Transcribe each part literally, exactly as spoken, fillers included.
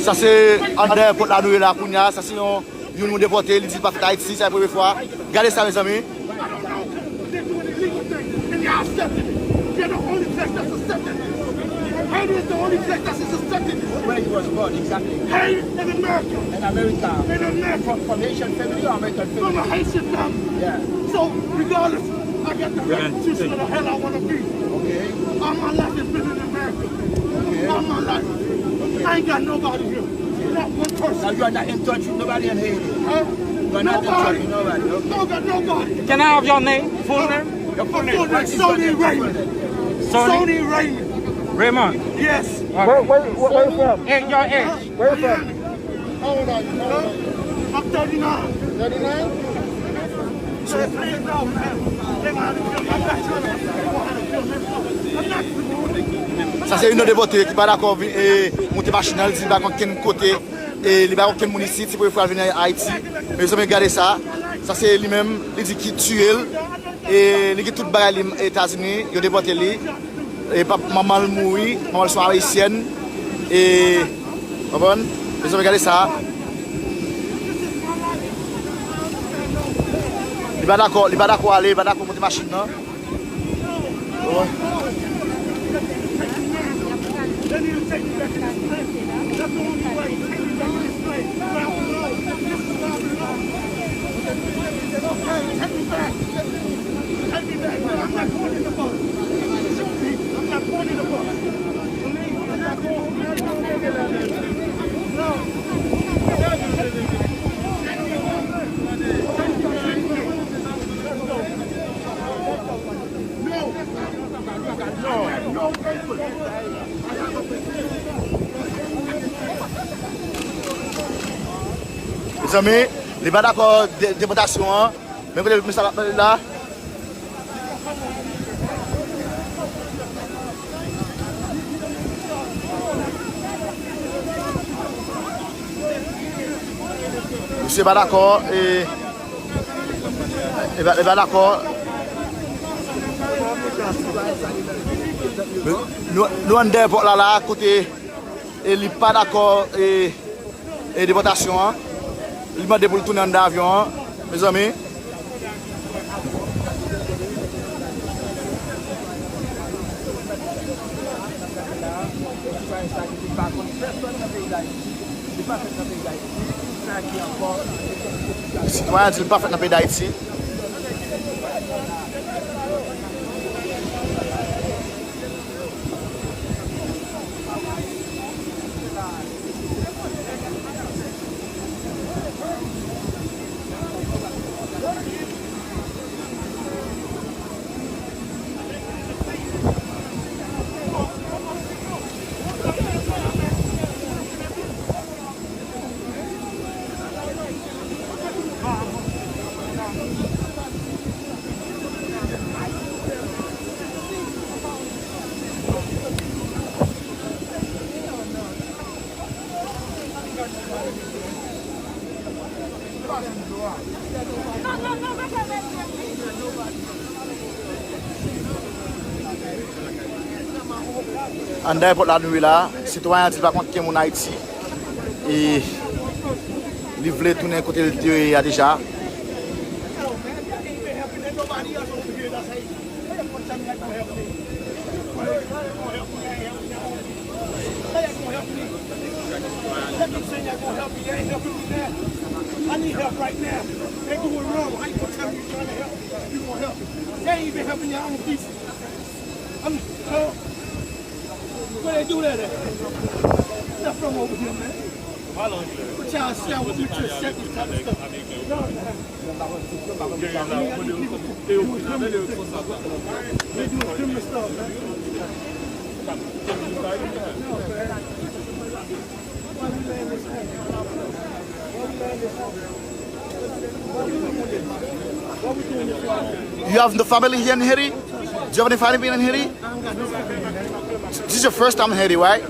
Sa se anndan èpòt la nou ye la kounye a. Sa se yon, youn nou depòte, li di l pa fèt Ayiti, sa se premye fwa. Gade sa, mezanmi. They doing illegal things, and y'all accepting it. You're the only place that's accepting it. Haiti is the only place that's accepting it. Where you was born, exactly? Haiti in America. In America. In America. From, from Haitian family or American family? From a Haitian family. Yeah. So, regardless, I got the right to choose where the hell I want to be. Okay. All my life has been in America. Okay. All my life. Okay. I ain't got nobody here. Not one person. So you are not in touch with nobody in Haiti? Huh? You are not in touch with nobody, okay? Don't got nobody. Can I have your name? Full name? Your full name. What is your name? Sony Raymond. Sony? Sony Raymond. Raymond? Yes. Where, where, where, where you from? Hey, your age? Where you from? How old are you? How old are you? I'm thirty-nine. Thirty-nine? Sa se youn nan depòte ki pa dakò vin, e, monte machin nan, li di li pa gen okenn kote, e, li pa gen okenn moun isit, se premye fwa l vin Ayiti. Mezanmi, gade sa. Sa se li menm, li di ki tiye l, e, li gen tout bagay li Etazini, yo depòte li. E pap, manman l mouri, manman l se yon ayisyèn. E, konprann? Mezanmi, gade sa. Li pa dakò, li pa dakò ale, li pa dakò monte machin nan. Konprann? Take me back, man. I'm not going in the boat. Shoot me. I'm not going in the boat. Believe me, I'm not going in the boat. No. No. No. No paper. Mezanmi, li pa dakò de-, depòtasyon an. Men kote misye ap pale la. Misye pa dakò, e, e pa, e pa dakò. Nou, nou anndan èpòt la, la, kote, e, li pa dakò, e, e depòtasyon an. Li mande pou l tounen anndan avyon an, mezanmi. Sitwayen an di l pa fèt nan peyi Dayiti. Anndan èpòt la nou ye la, sitwayen an di l pa konn kenn moun Ayiti. E li vle tounen kote l te ye a deja. How y'all gonna help me? Y'all keep saying y'all gonna help me. Y'all ain't helping me now. I need help right now. They doing wrong. How you gonna tell me you trying to help? You gonna help me? Y'all ain't even helping your own people. I'm, uh, where they do that at? Not from over here, man. What y'all sell with me to accept this type of stuff? No, man. You have the family here in Haiti? Do you have any family in Haiti? This is your first time in Haiti, right?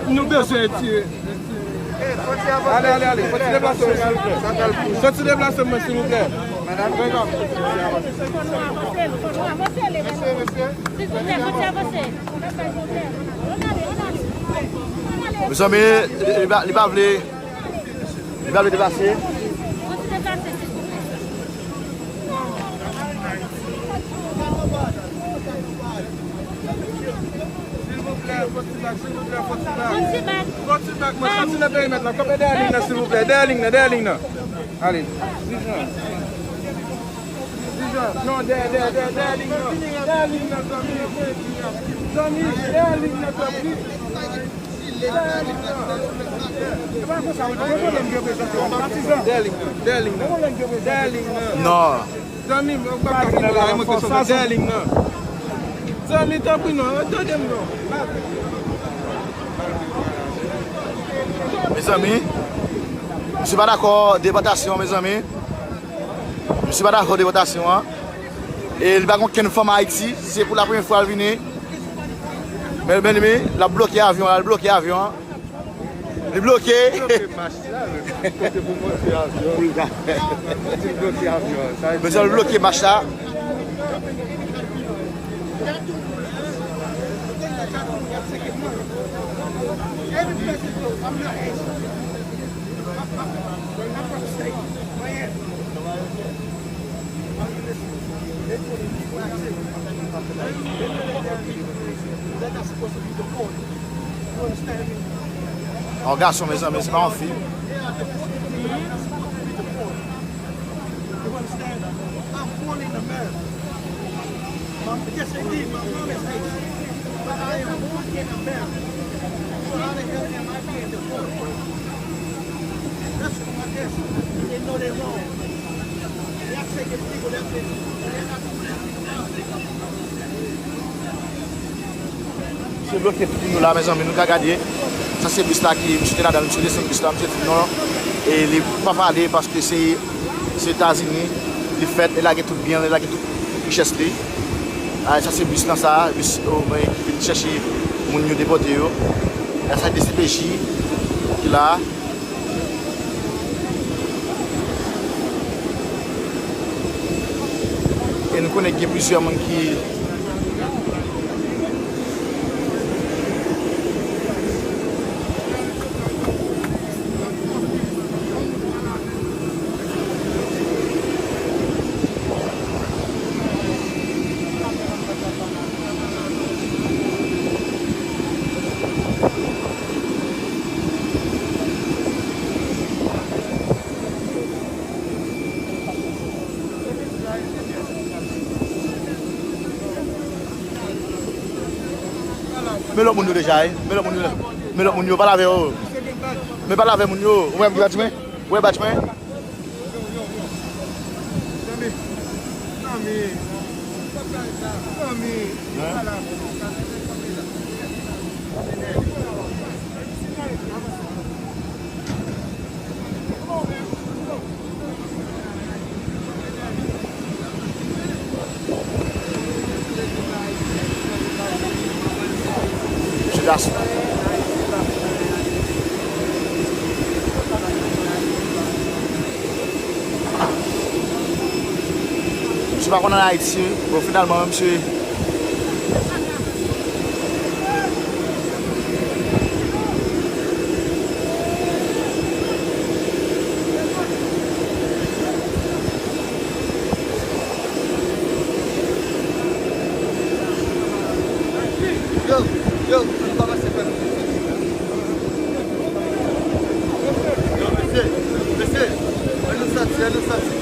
Nou bezwen retire. Ale, ale, ale. Fò ti deplase mwen, silvouplè. Fò ti deplase mwen, silvouplè. Mezanmi, li, li pa, li pa vle, li pa vle deplase. Silvouplè, fò ti bak, silvouplè, fò ti bak. Fò ti bak. Fò ti bak, mwen soti nan perimèt la. Kanpe dèyè liy nan, silvouplè. Dèyè liy nan, dèyè liy nan. Ale. Dijan. Dijan. Non, dèyè, dèyè, dèyè, dèyè liy nan. Dèyè liy nan, zanmi. Zanmi, dèyè liy nan, tanpri. Dèyè liy nan. E pa konsa, ou gen pwoblèm de prezans, patizan. Dèyè liy nan, dèyè liy nan. Dèyè liy nan. Non. Zanmi m, ou pa ka fini la, mwen ke sou dèyè liy nan. Zanmi, tanpri non, tande m non. Mezanmi, misye pa dakò depòtasyon, mezanmi. Misye pa dakò depòtasyon an. E li pa gen okenn fanm Ayiti, se pou la premyè fwa l vini. Men, men, men, l ap bloke avyon an, l ap bloke avyon an. Li bloke. Bloke mach la, men kote pou monte avyon. Pou l ka. Li bloke avyon. Sa vle di, mezanmi, l bloke mach la. Yon gason, mezanmi, se pa yon fi. Misye bloke tout moun yo la, mezanmi, nou ka gade. Sa se bis la ki misye te ladan l, misye desann bis la, misye di non. E li pa pale paske se, se Etazini li fèt, li lage tout byen l, li lage tout richès li. A, sa se bis lan sa, bis, o, mwen ki vin chèche moun yo depòte yo. E sa D C P J ki la. E nou konnen gen plizyè moun ki Men lòt moun yo deja, wi. Men lòt moun yo. Men lòt moun yo, pale avè yo. Men pale avè moun yo. Ou wè m ki bat mwen? Ou wè bat mwen? Misye Gaston. Misye pa konn ann Ayiti, bon, finalman, misye Yo, yo, nou kòmanse fè nou. Yo, mesye, mesye, ann nou sòti, ann nou sòti.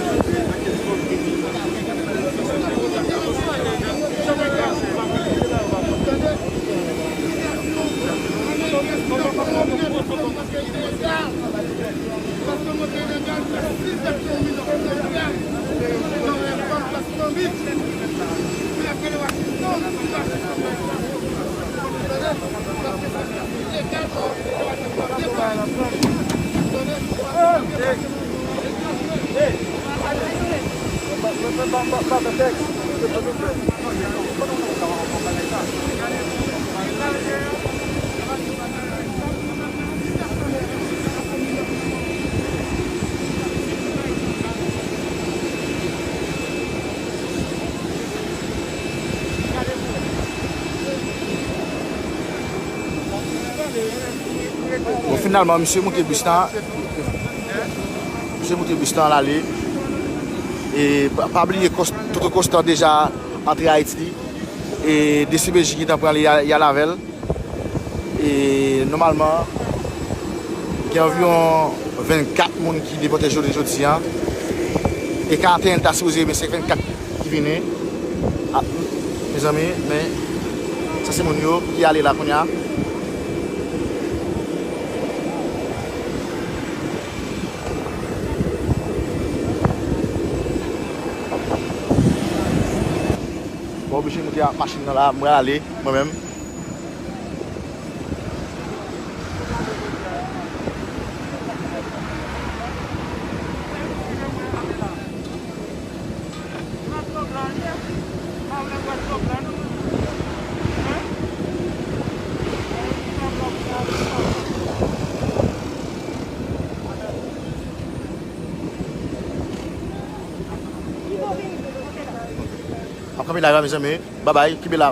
Finalman, misye moute bis la. Misye moute bis la, l ale. E pa, pa bliye, Kòs-, Toto Kòsta deja antre Ayiti. E D C P J gentan pran li, y a, y al avè l. E nòmalman, gen anviwon vennkat moun ki depòte jounen jodi a. E karanteyen ta sipoze, men se vennkat ki vini. A, mezanmi, men sa se moun yo ki ale la kounye a. Mwen oblije moute ak machin nan la, mwen ale, mwen menm. M ap kanpe la, mezanmi. Babay, kenbe la.